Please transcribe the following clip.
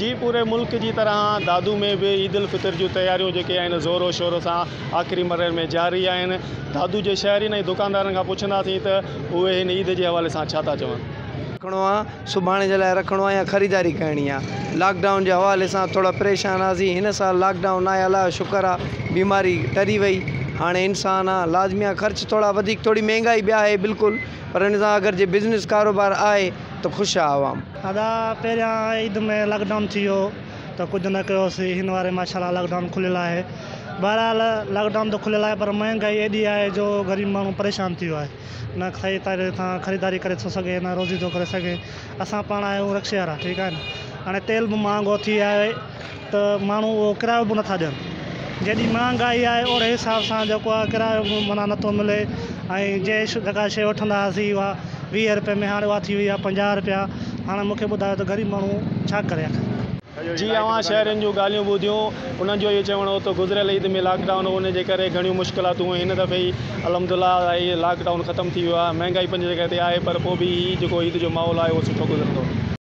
جي پوري ملڪ جي طرح دادو ۾ به عيد الفطر جون تياريون جيڪي آهن زور و شور سان آخري مرحلي ۾ جاري آهن. دادو جي شهرين ۽ دڪاندارن کان پڇنداسين ته اهي هن عيد جي حوالي سان ڇا ٿا چون. رکڻو آ سڀاڻي جي لاء رکڻو آ يا خريداري ڪرڻي آ لاڪ ڊائون جي حوالي سان ٿورا پريشان هئاسين هن سال لاڪ ڊائون ناهي الله جو شڪر آ بيماري ٽري وئي هاڻي انسان آ لازمي آ خرچ ٿورا وڌيڪ ٿوري مهنگائي به آهي بلڪل پر ان سان اگر جي بزنس ڪاروبار آهي ته خوش آ عوام. ادا پهريان عيد ۾ لاڪ ڊائون ٿي ويو ته ڪجهه نه ڪيوسين هن واري ماشاءالله لاڪ ڊائون کليل آهي بهرحال لاڪ ڊائون ته کليل آهي پر مهنگائي ايڏي آهي جو غريب ماڻهو پريشان ٿي ويو آهي نه صحيح طرح سان خريداري ڪري ٿو سگهي نه روزي ٿو ڪري سگهي اسان پاڻ آهيون رڪشي وارا ٺيڪ آهي نه هاڻي تيل به مهانگو ٿي ويو آهي ته ماڻهو اهو ڪرايو به نٿا ڏين جيڏي مهانگائي آهي اوڙي حساب سان جيڪو آهي ڪرايو به معنيٰ نٿو ملي ۽ جنهن جيڪا شيء وٺندا هئاسين اها 20 رپئي ۾ هاڻي اها ٿي وئي آهي 50 رپيا هاڻي مون کي ٻڌايو ته غريب ماڻهو ڇا ڪري آخر. جي اوهان شهرين جون ڳالهيون ٻڌيون انهن جو اهو چوڻ هو ته گذريل عيد ۾ لاڪ ڊائون هو ان جي ڪري گهڻيون مشڪلاتون هيون هن دفعي الحمد الله هي لاڪ ڊائون ختم ٿي ويو آهي مهنگائي پنهنجي جڳهه تي آهي پر پوء به هي جيڪو عيد جو ماحول آهي اهو سٺو گذرندو.